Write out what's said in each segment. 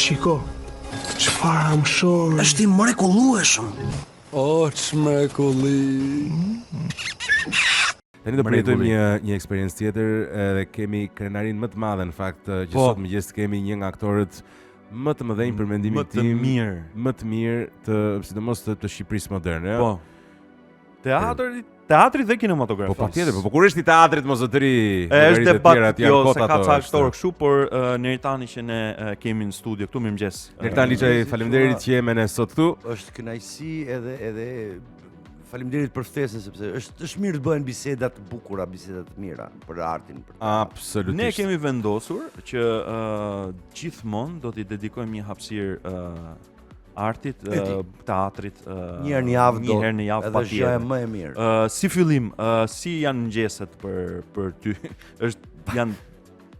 Shiko, çfarë amshori. Është i mrekullueshëm. O, ç'mrekulli. Tani do përjetojmë një një eksperiencë tjetër edhe kemi krenarinë më të madhe në fakt që Po. sot mëngjes kemi një nga aktorët më të mëdhenj për mendimin Më të tim, mirë. më të mirë të sidomos të, të Shqipërisë moderne. Po. Teatri, teatri dhe kinematografisë. Po patjetër, po, po kur është i teatrit mos zotëri? E është llogaritë e debat tjera aty janë jo kot se ka ato, ca është. aktorë kështu, por uh, Neritani që ne uh, kemi në studio këtu, mirëmëngjes. Neritan Liçaj, faleminderit që je me ne sot këtu. Është kënaqësi edhe edhe faleminderit për ftesën sepse është është mirë të bëhen biseda të bukura, biseda të mira për artin, për Absolutisht. Ne kemi vendosur që uh, gjithmonë do t'i dedikojmë një hapësirë uh, artit, E di. uh, teatrit, uh, Një herë në javë një do- herë në javë edhe është gjëja patjetër. më e mirë. Uh, si fillim, uh, si janë mëngjeset për për ty? është janë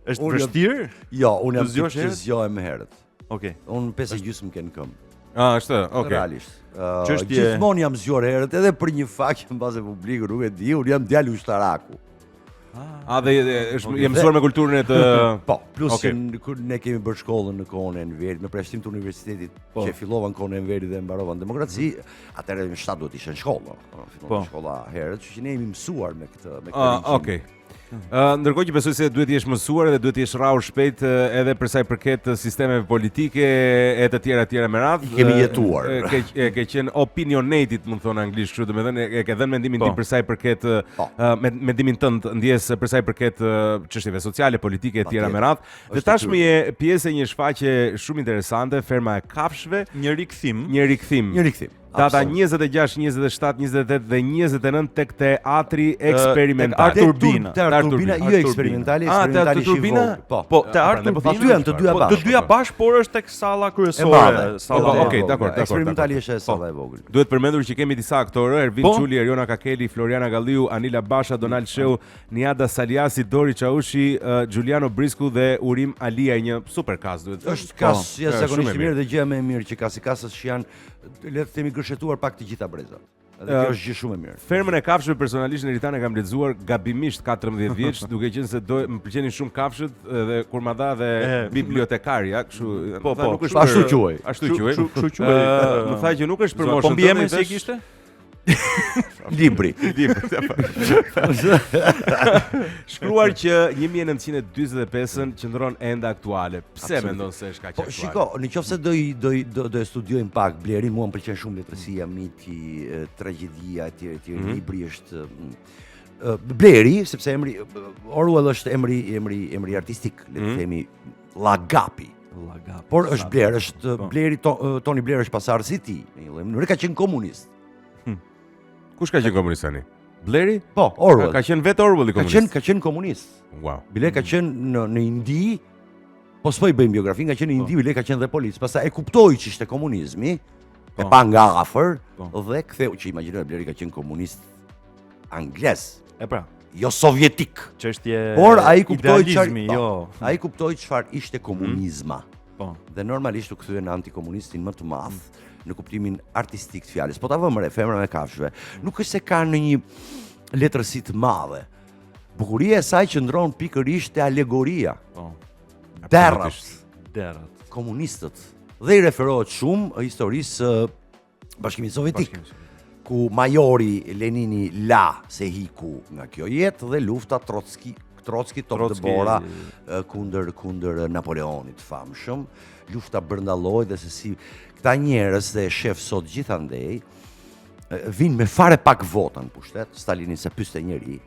është Unë jam- vështirë? Jo, unë jam Të zgjosh tip që herët? zgjohem më herët. Okej. Unë 5 e gjysmë ken këmbë. Ah, është, okay. Realisht. Uh, Çështje- Gjithmonë jam zgjuar herët, edhe për një fakt që mbase publiku nuk e di, unë jam djalë ushtaraku. A dhe dhe, është je mësuar me kulturën e të Po, plus Okej. që n- kur ne kemi bërë shkollën në kohën e Enverit, me përjashtim të universitetit Po. që fillova në kohën e Enverit dhe mbarova në demokraci, atëherë në 7 duhet ishe në shkollë, no? fillon Po. shkolla herët, kështu që ne jemi mësuar me këtë me këtë Ah, regjim. okay. Ë, ndërkohë që besoj se duhet të jesh mësuar dhe duhet të jesh rrahur shpejt ë, edhe për sa i përket ë, sistemeve politike e të tjera të tjera me radhë. I kemi Ë, jetuar. ë, Ke e, ke qenë opinionated, mund thonë anglisht, kështu domethënë e, e ke dhënë mendimin Po. tim për sa i përket ë, Po. ë, me- mendimin tënd ndjes për sa i përket ë, çështjeve sociale, politike e tjera Patjetër. me radhë. Dhe Është tashmë je pjesë e një shfaqje shumë interesante, Ferma e Kafshëve, Një rikthim. një rikthim. Një rikthim. Data absolut. 26, 27, 28 dhe 29 tek Teatri Eksperimental. tek Art Turbina. Te Art Turbina, Art jo eksperimentali, Ah, te eksperimentali Art Turbina? është i vogël. Po. Po, te Ah, Art prandaj po Turbina. Aty janë të dyja Po, bashkë. të dyja bashkë, por është tek salla E kryesore, madhe. salla. Po, E okej, vogël. dakor, dakor, Eksperimentali dakor. është e salla e vogël. Duhet përmendur që kemi disa aktorë, Ervin Po. Çuli, Eriona Kakeli, Floriana Galliu, Anila Basha, Donald Sheu, Niada Saliasi, Dori Çaushi, uh, Giuliano Brisku dhe Urim Alia, një super cast duhet. thënë. Është kas Po, shumë jashtëzakonisht e i mirë dhe gjëja më e mirë që ka si kasës që janë le të themi gërshetuar pak të gjitha brezat. Edhe Ë, kjo është gjë shumë e mirë. Fermën e kafshëve personalisht në Ritan e kam lexuar gabimisht 14 vjeç, duke qenë se do më pëlqenin shumë kafshët dhe kur ma dha dhe E, bibliotekarja, kështu Po, më tha, po, nuk është ashtu për- quhej. Ashtu quhej. Kështu kështu quhej. Ë, Më tha që nuk është për moshën. Po mbiemrin tënde, si e i thash, kishte? Libri. Libri. Shkruar që 1945-ën qëndron ende aktuale. Pse Absolutisht. mendon se është kaq Po aktuale? shiko, në qoftë se do i do i do, do e studiojmë pak Blerin, mua më pëlqen shumë letërsia, miti, e, tragjedia etj etj, Mhm. libri është mm, e, Bleri, sepse emri Orwell është emri emri emri artistik, le të Mhm. themi Lagapi. Lagapi. Por është Blair, është Po. Bleri to, e, Tony Blair është pasardhësi i tij, në një lloj mënyre ka qenë komunist. Kush ka qenë komunist tani? Bleri? Po, Ka, Orwell. ka qenë vetë Orwelli Ka komunist. qenë ka qenë komunist. Wow. Bile ka qenë në në Indi, po s'po i bëjmë biografinë, ka qenë në Indi, bile ka qenë dhe polic. Pastaj e kuptoi që ishte komunizmi, e Po. pa nga afër Po. dhe ktheu që imagjinoj Bleri ka qenë komunist anglez, E pra, jo sovjetik. çështje Por ai kuptoi çfarë idealizmi, po, jo. Ai kuptoi çfarë ishte komunizma. Po. Dhe normalisht u kthye në antikomunistin më të madh në kuptimin artistik të fjalës. Po ta vëmë re, femra me kafshëve, nuk është se ka në një letërsi të madhe. Bukuria e saj qëndron pikërisht te alegoria. Po. Derrat, Absolutisht. Derrat. komunistët. Dhe i referohet shumë historisë së Bashkimit Sovjetik, Bashkimit Sovjetik. ku majori Lenini la se hiku nga kjo jetë dhe lufta Trotski Trotski top Trotski- dëbora e, kundër kundër Napoleonit të famshëm, lufta brenda llojit dhe se si këta njerëz dhe e shef sot gjithandej e, vinë me fare pak vota në pushtet, Stalinin se pyeste njeri,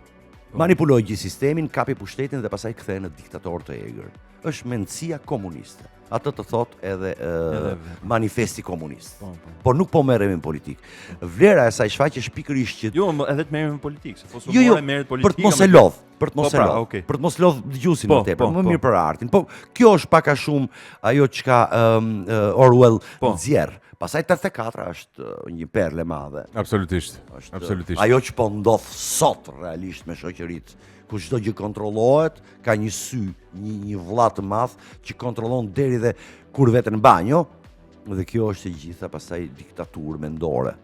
manipuloi gjithë sistemin, kapi pushtetin dhe pastaj kthehen në diktator të egër. Është mendësia komuniste. Atë të thot edhe, e, Edhe vetë. manifesti komunist. Po, po. Por nuk po merremi në politikë. Vlera e saj shfaqje është pikërisht që Jo, më- edhe të merremi me politikë, se po su Jo, jo, more merret politika. për të mos e me- lodh, për të mos Po, e pra, lodh, okej. për të mos lodh dëgjuesin Po, më tepër, po, më po. mirë për artin. Po kjo është pak a shumë ajo çka um, Orwell Po. nxjerr. Pastaj 84 është uh, një perlë e madhe. Absolutisht. Është Absolutisht. Ajo që po ndodh sot realisht me shoqëritë, ku çdo gjë kontrollohet, ka një sy, një një vlla të madh që kontrollon deri dhe kur veten në banjo, dhe kjo është e gjitha pastaj diktaturë mendore.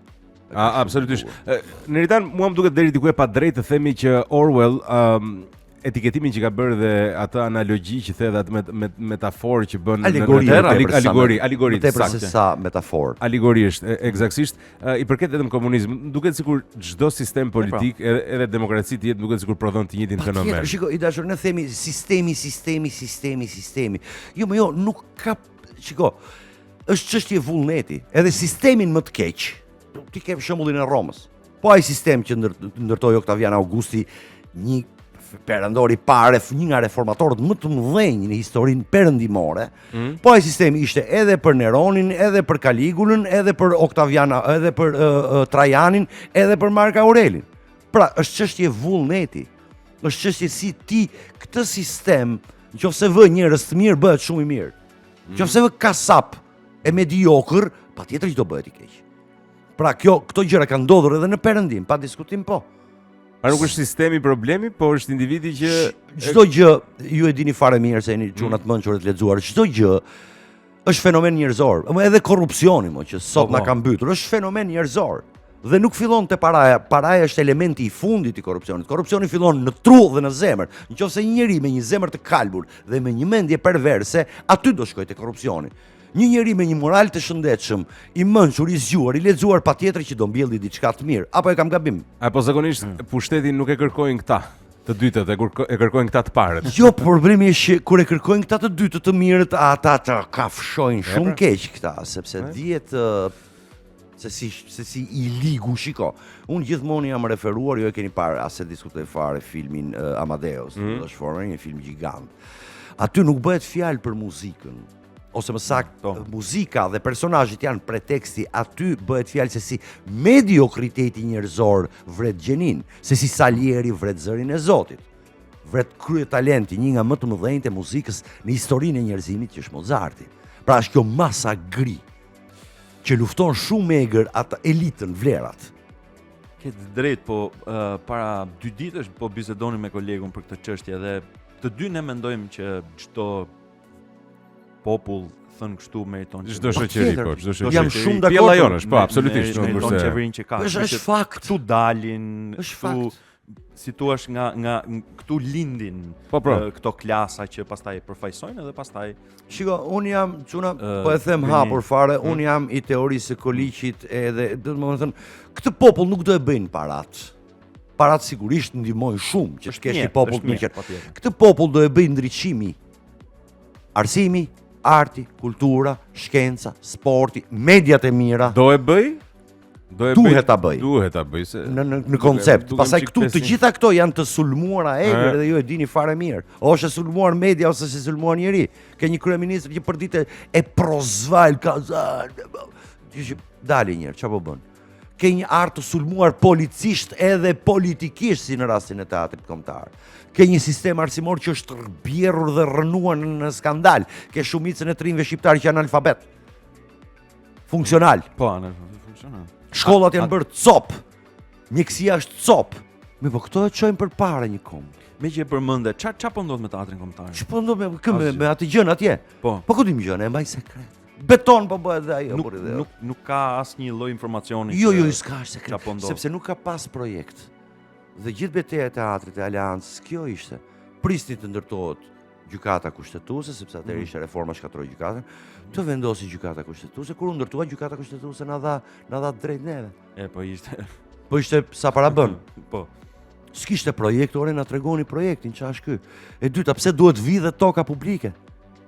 A, absolutisht. E, Neritan, mua më duket deri diku e padrejtë të themi që Orwell ëm etiketimin që ka bërë dhe atë analogji që the dhe atë met, met, metaforë që bën Alegori, në, më në, tepër sa alegori, me- alegori, më tepër saktë. se sa metaforë. Alegorisht, e- eksaktësisht, ë, i përket vetëm komunizmit. Më Duket sikur çdo sistem politik, edhe edhe demokraci të jetë, duket sikur prodhon të njëjtin fenomen. Patjetër, shiko, i dashur, ne themi sistemi, sistemi, sistemi, sistemi. Jo, më jo, nuk ka, shiko, është çështje vullneti. Edhe sistemin më të keq, ti ke shembullin e Romës. Po ai sistem që ndër, ndërtoi Octavian Augusti, një perandor i parë, një nga reformatorët më të mëdhenj në historinë perëndimore. Po ai sistem ishte edhe për Neronin, edhe për Caligulën, edhe për Octavian, edhe për uh, uh, Trajanin, edhe për Mark Aurelin. Pra, është çështje vullneti. Është çështje si ti këtë sistem, nëse vë njerëz të mirë, bëhet shumë i mirë. Nëse vë kasap e mediokër, patjetër që do bëhet i keq. Pra kjo këto gjëra kanë ndodhur edhe në perëndim, pa diskutim po. Pra nuk është sistemi problemi, po është individi që Çdo gjë, ju e dini fare mirë se jeni çuna të mençur e të lexuar, çdo gjë është fenomen njerëzor. Më Edhe korrupsioni mo që sot Po, na po. ka mbytur, është fenomen njerëzor. Dhe nuk fillon te paraja, paraja është elementi i fundit i korrupsionit. Korrupsioni fillon në tru dhe në zemër. Nëse një njeri me një zemër të kalbur dhe me një mendje perverse, aty do shkojë te korrupsioni. Një njeri me një moral të shëndetshëm, i mençur, i zgjuar, i lexuar patjetër që do mbjelli diçka të mirë. Apo e kam gabim? Apo zakonisht pushtetin nuk e kërkojnë këta, të dytët, e, kur, e kërkojnë këta të parët. Jo, problemi është që kur e kërkojnë këta të dytë të mirët, ata të kafshojnë shumë pra. keq këta, sepse dihet ë, se si se si i ligu shiko. Unë gjithmonë jam referuar, jo e keni parë, as e diskutoj fare filmin uh, Amadeus, mm. është formë një film gjigant. Aty nuk bëhet fjalë për muzikën, ose më saktë Po. muzika dhe personazhet janë preteksti, aty bëhet fjalë se si mediokriteti njerëzor vret gjenin, se si Salieri vret zërin e Zotit vret krye talenti, një nga më të mëdhenjtë e muzikës në historinë e njerëzimit që është Mozarti. Pra është kjo masa gri që lufton shumë egër atë elitën, vlerat. Ke të drejtë, po uh, para dy ditësh po bisedonim me kolegun për këtë çështje dhe të dy ne mendojmë që çdo popull thënë kështu meriton Çdo qeverinë. shoqëri, Patjetër. po, çdo shoqëri. Jam shumë dakord. Pjella jonë është, po, Me- absolutisht, me- nuk meriton është se qeverinë që ka. Është Kështu është që fakt. Këtu dalin, Është këtu fakt. si thua nga nga këtu lindin Po, po. ë, këto klasa që pastaj përfaqësojnë edhe pastaj Shiko, unë jam, çuna, Ë, po e them vini. hapur fare, unë jam i teorisë së Koliqit edhe, do të më thënë, këtë popull nuk do e bëjnë parat. Parat sigurisht ndihmojnë shumë që të Është kesh mirë, një popull është të mirë, mirë. patjetër. Këtë popull do e bëjë ndriçimi. Arsimi, arti, kultura, shkenca, sporti, mediat e mira. Do e bëj? Do e bëj? Duhet ta bëj. Duhet ta bëj se në në, në koncept. dukem Pastaj çik këtu të pesim. gjitha këto janë të sulmuara egër E. dhe ju e dini fare mirë. O është e sulmuar media ose është e sulmuar njeri. Ke një kryeministër që përditë e prozval ka që dali një herë, çfarë po bën? Ke një art të sulmuar policisht edhe politikisht si në rastin e teatrit kombëtar. Ke një sistem arsimor që është bjerrur dhe rrënuar në, në skandal. Ke shumicën e të rinjve shqiptarë që janë alfabet. Funksional. po anë funksionon. Shkollat janë bërë cop. Mjekësia është cop. Mirë, po këto e çojnë përpara një komb. Me që e përmende, ça ça po ndodh me teatrin kombëtar? Ç'po ndodh me kë me, Asgjë. me atë gjën atje? Po. Po ku dim gjën, e mbaj sekret. Beton po bëhet dhe ajo Nuk burri dhe. nuk nuk ka asnjë lloj informacioni. Jo, që- jo, s'ka është ça sekret. po ndodh. Sepse nuk ka pas projekt. Dhe gjithë beteja e teatrit e Aleancës, kjo ishte. Prisni të ndërtohet gjykata kushtetuese, sepse atëherë Mhm. ishte reforma shkatroi gjykatën, të vendosi gjykata kushtetuese, kur u ndërtua gjykata kushtetuese na dha na dha drejt neve. E po ishte. Po ishte sa para bën. Po. S'kishte projekt, ore na tregoni projektin, ç'a është ky? E dyta, pse duhet vidhet toka publike?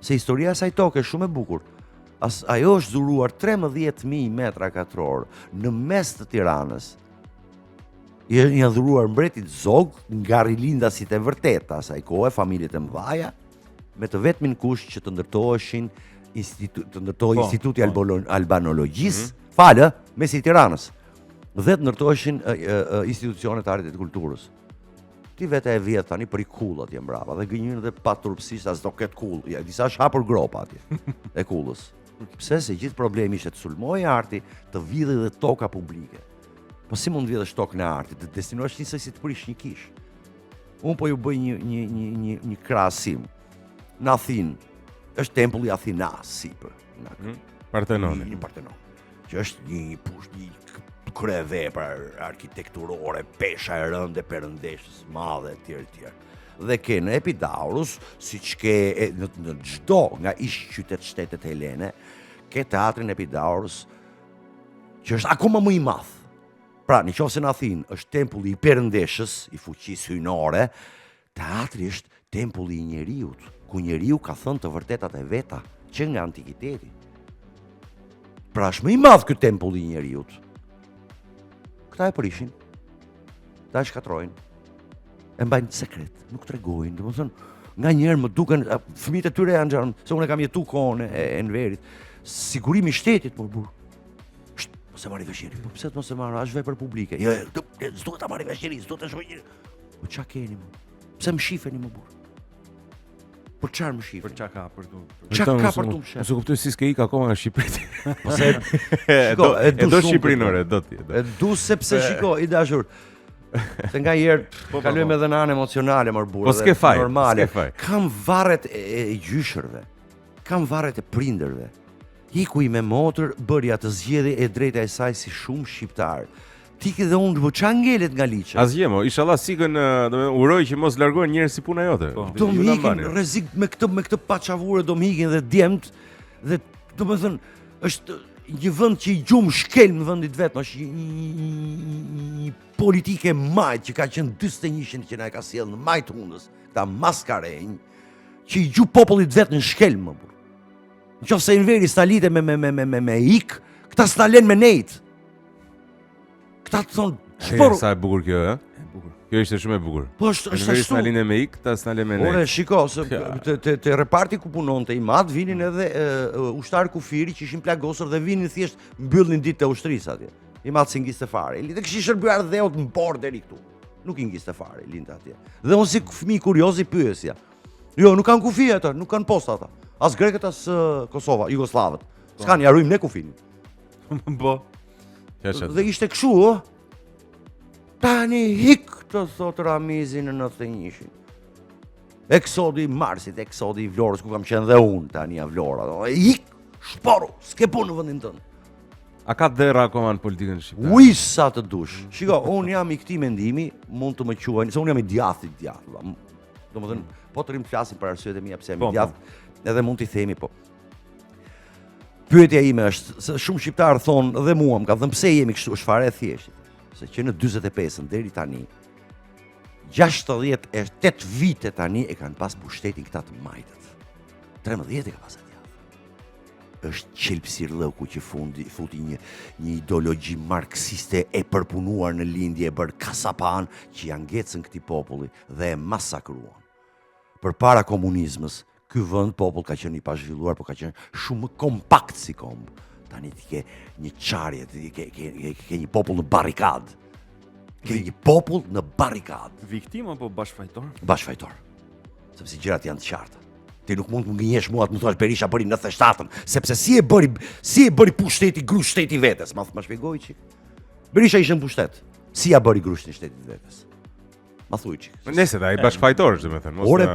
Se historia e asaj toke është shumë e bukur. As ajo është dhuruar 13000 metra katror në mes të Tiranës. I janë dhuruar mbretit Zog nga rilindasit e vërtetë të asaj kohe, familjet e mëdhaja, me të vetmin kusht që të ndërtoheshin institu, të ndërtohej Po, Instituti po. Albolon- Albanologjisë, falë, mesi i Tiranës dhe të ndërtoheshin e, e, e, institucionet e artit e të kulturës. Ti vete e vjet tani për i kull atje mbrapa dhe gënjyn edhe paturpsisht as do ketë kull. Ja, disa është hapur gropa atje e kullës. Pse se gjithë problemi ishte të sulmojë arti, të vidhi dhe toka publike. Po si mund të vjedhësh tokën e artit, të destinohesh njësoj si të prish një kish. Unë po ju bëj një një një një një krahasim. Në Athinë është tempulli i Athinas sipër. Në Partenoni. Një, një Partenon. Që është një një push, një kryevepër arkitekturore, pesha e rëndë e perëndeshës madhe etj etj. Dhe ke në Epidaurus, siç ke e, në, në çdo nga ish qytet shtetet helene, ke teatrin Epidaurus, që është akoma më i madh. Pra, në qoftë se në Athinë është tempulli i perëndeshës, i fuqisë hyjnore, teatri është tempulli i njeriut, ku njeriu ka thënë të vërtetat e veta që nga antikiteti. Pra është më i madh ky tempulli i njeriut. Këta e prishin. Këta e shkatërrojnë. E mbajnë sekret, nuk tregojnë, domethënë nganjëherë më duken fëmijët e tyre janë xhan, se unë e kam jetu kohën e Enverit. Sigurimi i shtetit, mor burrë. Mos e marri vesh njeri. Po pse të mos e marrë? Është vepër publike. Jo, jo, s'duhet ta marri vesh njeri, s'duhet ta shohë njeri. Po ça keni më? Pse më shifeni më burrë? Për çfarë më shifeni? Për çka ka për tu? Çka ka për tu mshef? S'e kuptoj si s'ke ik akoma nga Shqipëria. Po se shiko, e do, e do Shqipërinë ore, do ti. E du sepse shiko, i dashur. Se nganjëherë po, po, kalojmë po. edhe në anë emocionale mor burrë. Po s'ke faj, normale. S'ke faj. Kam varret e, e gjyshërve. Kam varret e prindërve. Iku ime motër, bëri atë zgjedhje e drejta e saj si shumë shqiptarë. Ti ke dhe unë, po ça ngelet nga Liça? Asgjë mo, inshallah s'ikën, domethënë uroj që mos largohen njerëz si puna jote. Po. Do më ikin rrezik me këtë me këtë paçavure do më ikin dhe djemt dhe domethënë është një vend që i gjun shkelm vendit vet, është një, një, një, një politikë e majtë që ka qenë 41 që na e ka sjellë në majë të hundës, këta maskarenj që i gju popullit vet në shkelm më burrë. Në qoftë se Enveri s'ta linte me, me, me, me, me, me ik, këta s'ta len me nejt. Këta të thonë, shporu. Sa e bukur kjo, e? E bukur. Kjo ishte shumë e bukur. Po është është ashtu. S'na linte me ik, këta s'na len me nejt. Ore, shiko, se te te te reparti ku punonte im atë vinin edhe e, ushtarë kufiri që ishin plagosur dhe vinin thjesht mbyllnin ditët e ushtrisë atje. Im atë s'i ngiste fare. Dhe kishin shërbyer atdheut në bord deri këtu. Nuk i ngiste fare, i linte atje. Dhe unë si fëmijë kurioz i pyesja. Jo, nuk kanë kufi ata, nuk kanë posta ata. As grekët as Kosova, jugosllavët. Po. S'kanë, ja ruajmë ne kufin. Po. Dhe ishte kështu, ë. Tani hik të thot Ramizi në 91-shin. Eksodi i Marsit, eksodi i Vlorës, ku kam qenë dhe unë tani a Vlora. Do, ik, shporu, s'ke punë në vendin tënd. A ka derra akoma në politikën shqiptare? Ui sa të dush. Shiko, unë jam i këtij mendimi, mund të më quajnë, se unë jam i djathtë, i djathtë. Domethënë, mm. po të rrim flasim për arsyet e mia pse jam i po, po. djathtë, edhe mund t'i themi po. Pyetja ime është, se shumë shqiptarë thonë dhe mua më kanë thënë pse jemi kështu, është fare e thjeshtë. Se që në 45-ën deri tani 68 vite tani e kanë pas pushtetin këta të majtët. 13 e ka pas e djathta. Është qelbësirllëku që fundi, futi një, një ideologji marksiste e përpunuar në lindje e bërë kasapan që ia ngecën këtij populli dhe e masakruan. Përpara komunizmës, ky vend popull ka qenë i pazhvilluar, por ka qenë shumë më kompakt si komb. Tani ti ke një çarje, ti ke ke ke, ke një popull në barrikadë. Ke një popull në barrikadë. Viktimë apo bashkëfajtor? Bashkëfajtor. Sepse gjërat janë të qarta. Ti nuk mund të më gënjesh mua të më thuash Berisha bëri 97-ën, sepse si e bëri si e bëri pushteti grusht shteti vetes, ma ma shpjegoj çik. Berisha ishte në pushtet. Si ja bëri grushtin shtetit vetes? Ma thuaj çik. Nëse ai bashkëfajtor është, domethënë, mos Ore,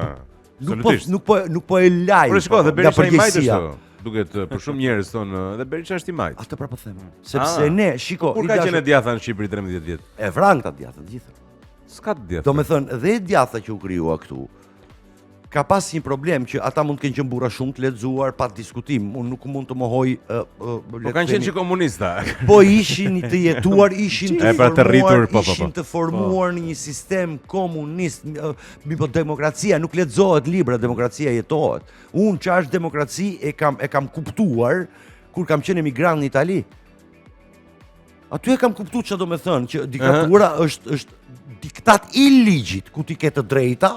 nuk po nuk po nuk po e laj. Por shiko, dhe Berisha i majtë është. Duket për shumë njerëz thonë, dhe Berisha është i majtë. Atë pra po them. Sepse ah. ne, shiko, kur ka qenë e djathta në Shqipëri 13 vjet? E vranë këta djathtë të gjithë. S'ka të djathtë. Domethënë, dhe e djathta që u krijua këtu, ka pas një problem që ata mund të kenë qenë burra shumë të lexuar pa diskutim. Unë nuk mund të mohoj uh, uh, Po kanë qenë që komunista. Po ishin të jetuar, ishin të e, pra, të rritur, po, po, po. ishin të formuar po. në një sistem komunist. Mirëpo demokracia nuk lexohet libra, demokracia jetohet. Unë ça është demokraci e kam e kam kuptuar kur kam qenë emigrant në Itali. Aty e kam kuptuar çfarë do me thënë që diktatura uh -huh. është është diktat i ligjit ku ti ke të drejta,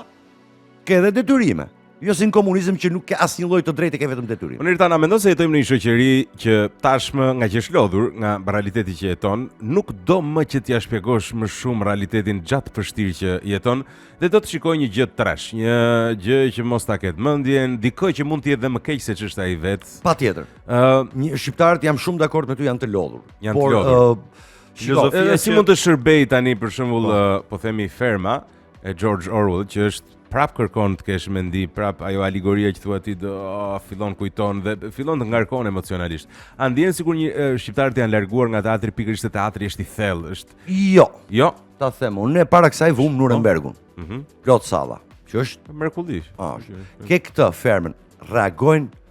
Ke edhe detyrime. Jo si në komunizëm që nuk ke asnjë lloj të drejte, ke vetëm detyrime. Po Neritan, a mendon se jetojmë në një shoqëri që tashmë nga që është lodhur nga realiteti që jeton, nuk do më që t'ia shpjegosh më shumë realitetin gjatë vështirë që jeton dhe do të shikojë një gjë trash, një gjë që mos ta ketë mendjen, dikë që mund të jetë dhe më keq se ç'është ai vetë. Patjetër. Ë, uh, një shqiptarët jam shumë dakord me ty janë të lodhur. Janë të lodhur. Por, uh, shiko, edhe si mund të shërbejë tani për shembull, po. uh, po themi ferma, e George Orwell që është prap kërkon të kesh mendim, prap ajo alegoria që thua ti do oh, fillon kujton dhe fillon të ngarkon emocionalisht. A ndjen sikur një e, shqiptarët janë larguar nga teatri pikërisht se teatri është i thellë, është Jo. Jo. Ta them unë, ne para kësaj vum Nurembergun. Mm -hmm. Plot salla. Që është mrekulli. Është. Ke këtë fermën, reagojnë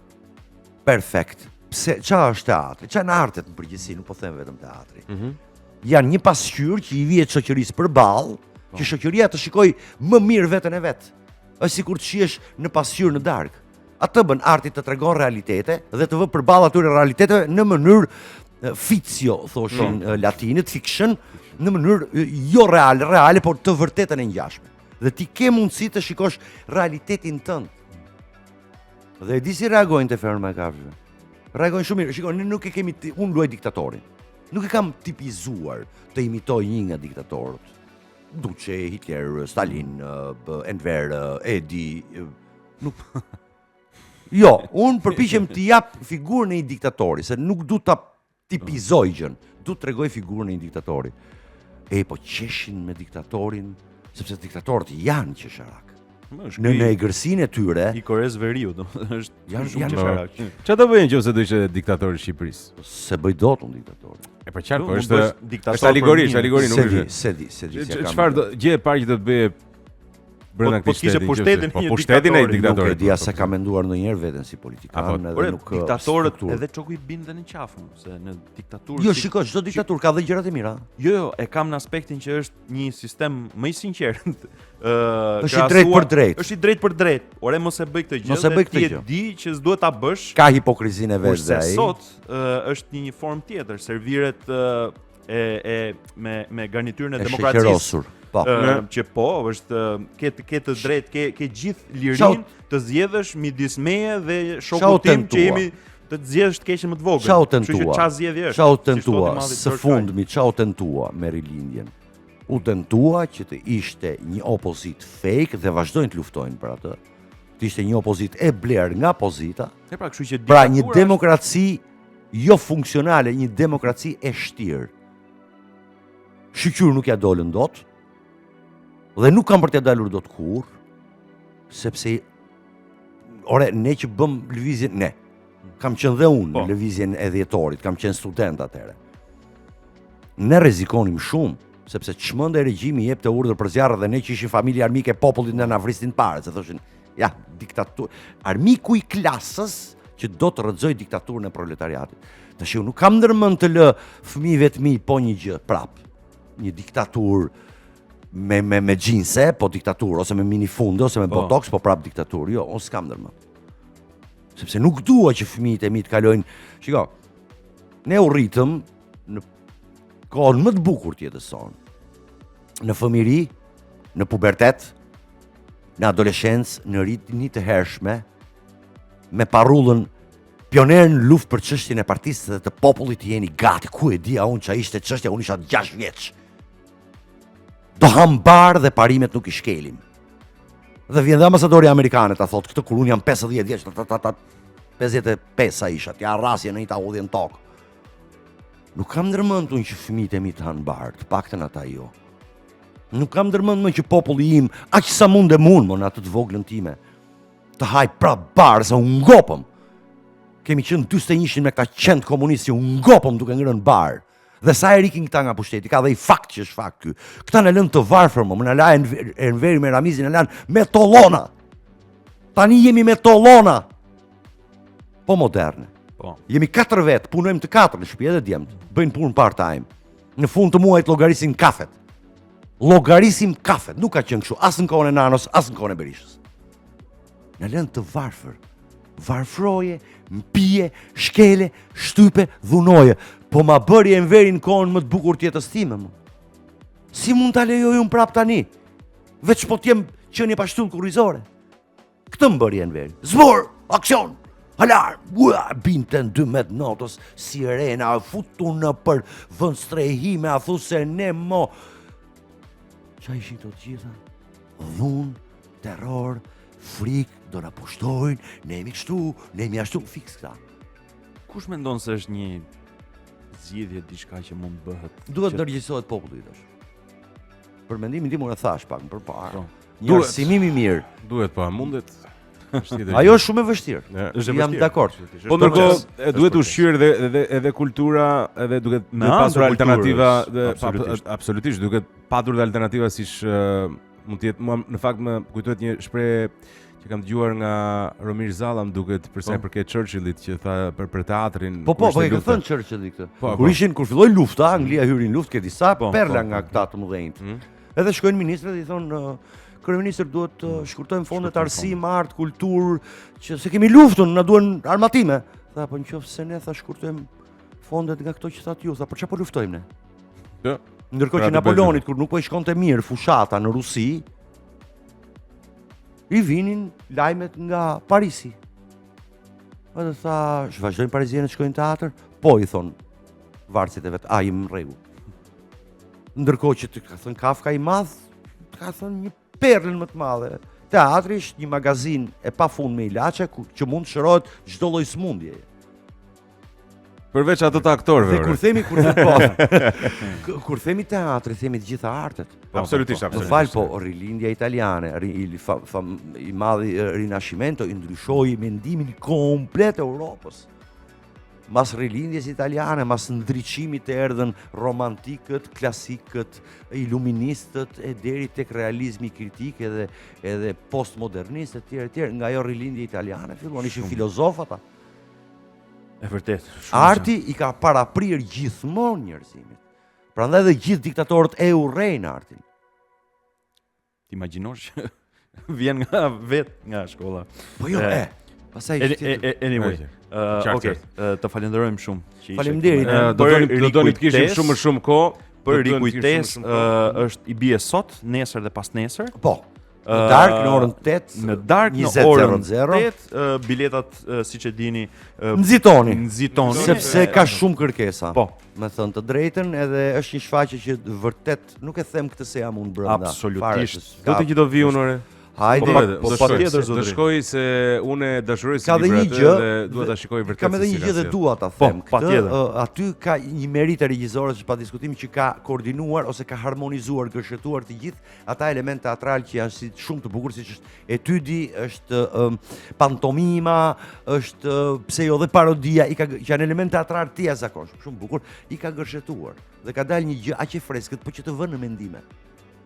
perfekt. Pse ça është teatri? Ça janë artet në përgjithësi, nuk po them vetëm teatri. Mm -hmm. Janë një pasqyrë që i vihet shoqërisë përballë, po. që shoqëria të shikojë më mirë veten e vet. Është sikur të shihesh në pasqyrë në darkë. Atë bën arti të tregon realitete dhe të vë përballë atyre realiteteve në mënyrë fictio, thoshin mm. latinët, fiction, në mënyrë jo reale, reale, por të vërtetën e ngjashme. Dhe ti ke mundësi të shikosh realitetin tënd. Dhe e di si reagojnë te ferma e kafshëve. Reagojnë shumë mirë. Shiko, ne nuk e kemi unë luaj diktatorin. Nuk e kam tipizuar të imitoj një nga diktatorët. Duce, Hitler, Stalin, Enver, Edi, nuk Jo, unë përpiqem të jap figurën e një diktatori, se nuk du ta tipizoj gjënë, du të tregoj figurën e një diktatori. E po qeshin me diktatorin, sepse diktatorët janë qesharak. Në në egërsinë e tyre, i Koresë Veriut, domethënë është janë shumë qesharak. Çfarë do bëje nëse do ishe diktator i Shqipërisë? S'e bëj dot unë diktator. E po qartë, po është është alegori, është alegori nuk është. S'e di, s'e di, s'e di. Çfarë do gjë e parë që do të bëje brenda po, këtij po shteti. Po pushtetin po pushtetin e diktatorit. Nuk e di as e kam menduar ndonjëherë veten si politikan edhe nuk diktatorët edhe çoku i bin dhe në qafë, se në diktaturë Jo, shiko, çdo diktaturë ka dhe gjërat e mira. Jo, jo, e kam në aspektin që është një sistem më i sinqertë. Ë, është i drejtpërdrejtë. Është i drejtpërdrejtë. Ore mos e bëj këtë gjë. Mos e bëj këtë gjë. Ti e di që s'duhet ta bësh. Ka hipokrizinë e vet dhe ai. Sot është një një formë tjetër, serviret e e me me garnityrën e, e demokracisë. Po. Ë, që po, është ke ke të drejtë, ke ke gjithë lirinë të zgjedhësh midis meje dhe shokut tim që jemi të zgjedhësh të keqen më të vogël. Ça u tentua? Ça zgjedhje është? Ça u tentua? Së fundmi ça u tentua me rilindjen? U tentua që të ishte një opozitë fake dhe vazhdojnë të luftojnë për atë. Të ishte një opozitë e blerë nga pozita. E pra, kështu që pra një demokraci jo funksionale, një demokraci e shtirë. Shyqyr nuk ia dolën dot dhe nuk kanë për t'ia dalur dot kurrë, sepse ore ne që bëmë lëvizjen ne kam qenë dhe unë po. në lëvizjen e dhjetorit, kam qenë student atëherë. Ne rrezikonim shumë, sepse çmendej regjimi jepte urdhër për zjarr dhe ne që ishim familje armike e popullit ne na vrisnin parë, se thoshin, ja, diktaturë, armiku i klasës që do të rrëzojë diktaturën e proletariatit. Tash unë nuk kam ndërmend të lë fëmijëve të mi po një gjë prap. Një diktaturë me me me xhinse, po diktaturë ose me minifunde ose me po. botox, po prap diktaturë. Jo, unë s'kam ndërmend. Sepse nuk dua që fëmijët e mi të kalojnë. Shiko, ne u rritëm në kohën më të bukur të jetës sonë. Në fëmijëri, në pubertet, në adoleshencë, në rini të hershme, me parullën pionerë në luftë për çështjen e partisë dhe të popullit jeni gati. Ku e dija unë ça ishte çështja, unë isha 6 vjeç. Do hamë bar dhe parimet nuk i shkelim. Dhe vjen dhe ambasadori amerikane ta thotë këtë kur unë jam 50 vjeç, ta ta ta 55 sa isha, t'ia rrasje në një ta hodhje në tokë. Nuk kam ndërmend unë që fëmijët e mi të hanë bar, të paktën ata jo. Nuk kam ndërmend më që populli im, aq sa mundem unë, mo në atë të voglën time, të hajë prap bar, se u ngopëm. Kemi qenë 41 me këta qentë komunistë që u ngopëm duke ngrënë bar. Dhe sa herë ikin këta nga pushteti, ka dhe i fakt që është fakt ky. Këta na lënë të varfër më, më na la Enveri me Ramizin, na lanë me tollona. Tani jemi me tollona. Po moderne. Po. Jemi katër vetë, punojmë të katër në shtëpi edhe djemtë, bëjnë punë part time. Në fund të muajit llogarisim kafet. Llogarisim kafet, nuk ka qenë kështu as në kohën e Nanos, as në kohën e Berishës. Na lënë të varfër. Varfroje, mpije, shkele, shtype, dhunoje. Po ma bëri Enveri në kohën më të bukur të jetës time, më. Si mund ta lejoj unë prap tani? Veç po të jem qenie pa shtyllë kurrizore. Këtë më bëri Enveri. Zbor, aksion, alarm, ua, binte në 12 natës, sirena, futu nëpër vendstrehime, a thu se ne mo. Ça ishin këto të gjitha? Dhunë, terror, frikë, do na pushtojnë, ne jemi kështu, ne jemi ashtu, fiks këta. Kush mendon se është një zgjidhje diçka që mund të bëhet? Duhet të ndërgjegjësohet populli tash. Për mendimin tim unë e thashë pak më përpara. Po. Një arsimim i mirë. Duhet po, a mundet? Ajo është shumë e vështirë. Është e Jam dakord. Po ndërkohë duhet ushqyer edhe edhe edhe kultura, edhe duke pasur alternativa dhe absolutisht duke patur dhe alternativa siç. Mund të jetë mua në fakt më kujtohet një shprehje që kam dëgjuar nga Romir Zalla, më duket për sa i po. përket Churchillit që tha për për teatrin. Po po, po e ka thënë Churchilli këtë. Po, kur po. ishin kur filloi lufta, Anglia hyri në luftë ke disa po, perla po, nga po. këta të mëdhenjtë. Mm. Edhe shkojnë ministrat dhe i thonë kryeministër duhet të mm. shkurtojmë fondet arsim, art, kulturë, që se kemi luftën, na duhen armatime. Tha, po në qoftë se ne tha shkurtojmë fondet nga këto që thatë ju, tha, për çfarë po luftojmë ne? Jo. Ndërkohë që Napoleonit kur nuk po i shkonte mirë fushata në Rusi, i vinin lajmet nga Parisi. Edhe tha, vazhdojnë parizienët të shkojnë në teatër? Po, i thonë vartësit e vet, a jemi në rregull. Ndërkohë që të ka thënë Kafka i madh, të ka thënë një perlën më të madhe. Teatri është një magazinë e pafund me ilaçe që mund të shërohet çdo lloj sëmundjeje. Përveç ato të aktorëve. Dhe kur themi kur themi po. kur themi teatri, themi të gjitha artet. Po, absolutisht, po, absolutisht. Më fal po, rilindja italiane, ri, i, fa, fa, i madhi Rinascimento i ndryshoi mendimin komplet Europës. Mas rilindjes italiane, mas ndriçimit erdhën romantikët, klasikët, iluministët e deri tek realizmi kritik edhe edhe postmodernistët etj etj. Nga ajo rilindje italiane filluan ishin filozofë ata. E vërtetë. Arti i ka paraprirë gjithmonë njerëzimit. Prandaj dhe gjithë diktatorët e urrejnë artin. Ti imagjinosh që vjen nga vetë nga shkolla. Po jo, e. Pastaj ishte tjetër. Anyway, uh, okay, të falenderojmë shumë që ishe. Faleminderit. Do donim do donim të kishim shumë më shumë kohë. Për rikujtesë, është i bie sot, nesër dhe pasnesër. Po. Në darkë në orën 8, në darkë në orën 8, biletat siç e dini, nxitoni. Nxitoni sepse ka shumë kërkesa. Po, me thënë të drejtën, edhe është një shfaqje që vërtet nuk e them këtë se jam unë brenda. Absolutisht. Do të që do vi unë ore. Hajde, po, po, po patjetër zotëri. Do shkoj se unë e dashuroj si libër atë gjë, dhe dua ta shikoj vërtet. Kam edhe një gjë dhe dua ta po, them po, këtë. Aty ka një meritë regjizore që pa diskutim që ka koordinuar ose ka harmonizuar, gërshetuar të gjithë ata elementë teatralë që janë si shumë të bukur, siç është etydi, është um, pantomima, është pse jo dhe parodia, i ka që janë elementë teatralë të jashtëzakonshëm, shumë bukur, i ka gërshetuar dhe ka dalë një gjë aq e freskët, po që të vë në mendime.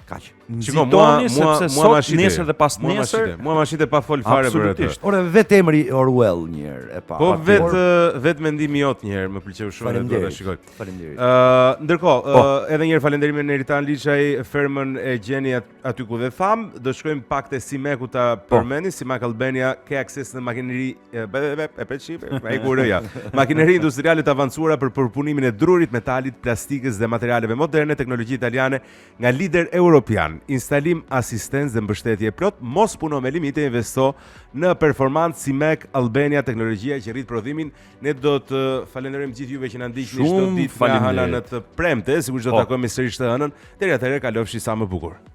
Kaq. Shiko, mua mua mua ma shite. Nesër dhe pas nesër. Mua ma shite pa fol fare për atë. Ore vetë emri Orwell një herë e pa. Po vetë vetë mendimi jot një herë më pëlqeu shumë dhe do ta shikoj. Faleminderit. Ë, uh, ndërkohë, po. uh, edhe një herë falënderime Neritan Liçaj, fermën e gjeni aty ku dhe thamë, do shkojmë pak te Simeku ta po. përmendim, Simek Albania ke akses në makineri e be e pe çip, ai ku rëja. Makineri industriale të avancuara për përpunimin e drurit, metalit, plastikës dhe materialeve moderne, teknologji italiane nga lider europian. Instalim, asistencë dhe mbështetje e plotë, mos puno me limite, investo në performancë Simek Albania, teknologjia që rrit prodhimin Ne do të falenderojmë gjithë juve që na ndiqni çdo ditë nga hëna në të premte, sigurisht do të po. takohemi sërish të hënën. Deri atëherë kalofshi sa më bukur.